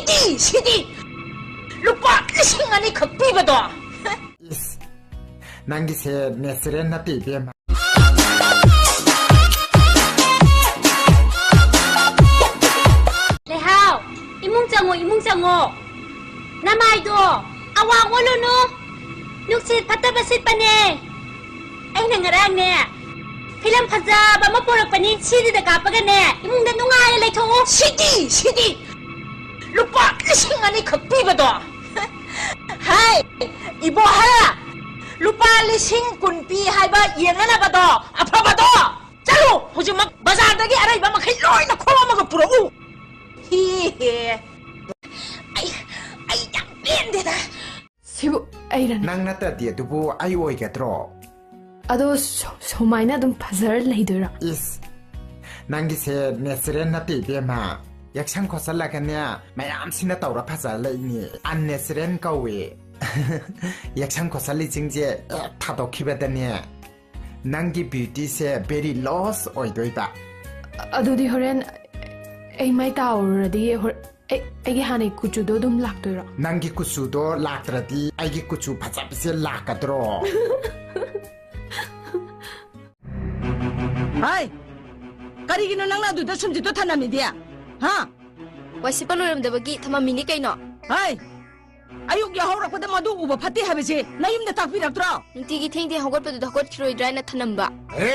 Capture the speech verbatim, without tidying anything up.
ꯁꯤꯗꯤ, ꯁꯤꯗꯤ! ꯂꯨꯄꯥ ꯂꯤꯁꯤꯡ ꯑꯅꯤ ꯈꯛ ꯄꯤꯕꯗꯣ! ꯏꯁ, ꯅꯪꯒꯤꯁꯦ natural ꯅꯠꯇꯦ, ꯏꯕꯦꯝꯃ꯫ ꯂꯩꯍꯥꯎ, ꯏꯃꯨꯡ ꯆꯪꯉꯣ, ꯏꯃꯨꯡ ꯆꯪꯉꯣ꯫ ꯅꯃꯥꯏꯗꯣ ꯑꯋꯥꯡ ꯑꯣꯜꯂꯨꯅꯨ꯫ ꯅꯨꯡꯁꯤꯠ ꯐꯠꯇꯕ ꯁꯤꯠꯄꯅꯦ꯫ ꯑꯩꯅ ꯉꯔꯥꯡꯅꯦ, ꯐꯤꯂꯝ ꯐꯖꯕ ꯑꯃ ꯄꯣꯔꯛꯄꯅꯤ, ꯁꯤꯗꯤꯗ ꯀꯥꯞꯄꯒꯅꯦ, ꯏꯃꯨꯡꯗ ꯅꯨꯡꯉꯥꯏꯅ ꯂꯩꯊꯣꯛꯎ꯫ ꯁꯤꯗꯤ, ꯁꯤꯗꯤ! ꯂꯨꯄꯥ ꯂꯤꯁꯤꯡ ꯑꯅꯤ ꯈꯛ ꯄꯤꯕꯗꯣ! ꯍꯥꯏ, ꯏꯕꯣꯍꯜ! ꯂꯨꯄꯥ ꯂꯤꯁꯤꯡ ꯀꯨꯟ ꯄꯤ ꯍꯥꯏꯕ ꯌꯦꯡꯅꯅꯕꯗꯣ, ꯑꯐꯕꯗꯣ! ꯆꯠꯂꯨ! ꯍꯧꯖꯤꯛꯃꯛ ꯕꯖꯥꯔꯗꯒꯤ ꯑꯔꯩꯕ ꯃꯈꯩ ꯂꯣꯏꯅ ꯈꯣꯝꯃꯒ ꯄꯨꯔꯛꯎ! ꯍꯤ ꯍꯦ! ꯑꯩ, ꯑꯩ ꯌꯥꯝ ꯄꯦꯟꯗꯦꯗ! ꯁꯤꯕꯨ ꯑꯩꯔꯅꯦ? ꯅꯪ ꯅꯠꯇ꯭ꯔꯗꯤ ꯑꯗꯨꯕꯨ ꯑꯩ ꯑꯣꯏꯒꯗ꯭ꯔꯣ? ꯑꯗꯣ ꯁꯨ-, ꯁꯨꯃꯥꯏꯅ ꯑꯗꯨꯝ ꯐꯖꯔ ꯂꯩꯗꯣꯏꯔꯣ? ꯏꯁ, ꯅꯪꯒꯤꯁꯦ natural ꯅꯠꯇꯦ, ꯏꯕꯦꯝꯃ꯫ ꯌꯦꯛꯁꯟ ꯈꯣꯠꯆꯜꯂꯒꯅꯦ, ꯃꯌꯥꯝꯁꯤꯅ ꯇꯧꯔ ꯐꯖꯔ ꯂꯩꯅꯤ꯫ Unnatural ꯀꯧꯏ꯫ ꯌꯦꯛꯁꯟ ꯈꯣꯠꯆꯜꯂꯤꯁꯤꯡꯁꯦ ꯍꯦꯛ ꯊꯥꯗꯣꯛꯈꯤꯕꯗꯅꯦ, ꯅꯪꯒꯤ beautyꯁꯦ very loss ꯑꯣꯏꯗꯣꯏꯕ꯫ ꯑꯗꯨꯗꯤ ꯍꯣꯔꯦꯟ ꯑꯩ ꯃꯥꯏ ꯇꯥꯔꯨꯔꯗꯤ ꯍꯣꯔ-, ꯑꯩ, ꯑꯩꯒꯤ ꯍꯥꯟꯅꯒꯤ ꯀꯨꯆꯨꯗꯣ ꯑꯗꯨꯝ ꯂꯥꯛꯇꯣꯏꯔꯣ? ꯅꯪꯒꯤ ꯀꯨꯆꯨꯗꯣ ꯂꯥꯛꯇ꯭ꯔꯗꯤ ꯑꯩꯒꯤ ꯀꯨꯆꯨ ꯐꯖꯕꯁꯦ ꯂꯥꯛꯀꯗ꯭ꯔꯣ? ꯍꯥꯏ! ꯀꯔꯤꯒꯤꯅꯣ ꯅꯪꯅ ꯑꯗꯨꯗ ꯁꯨꯝꯖꯤꯠꯇꯣ ꯊꯅꯝꯃꯤꯗꯤ? ꯍꯥ? ꯋꯥꯏ ꯁꯤꯠꯄ ꯂꯣꯏꯔꯝꯗꯕꯒꯤ ꯊꯃꯝꯃꯤꯅꯤ ꯀꯩꯅꯣ꯫ ꯍꯥꯏ! ꯑꯌꯨꯛ ꯌꯥꯍꯧꯔꯛꯄꯗ ꯃꯗꯨ ꯎꯕ ꯐꯠꯇꯦ ꯍꯥꯏꯕꯁꯦ ꯅꯌꯨꯝꯗ ꯇꯥꯛꯄꯤꯔꯛꯇ꯭ꯔꯣ? ꯅꯨꯡꯇꯤꯒꯤ ꯊꯦꯡ ꯊꯦꯡ ꯍꯧꯒꯠꯄꯗꯨꯗ ꯍꯧꯒꯠꯈꯤꯔꯣꯏꯗ꯭ꯔꯥ ꯍꯥꯏꯅ ꯊꯅꯝꯕ꯫ ꯍꯦ!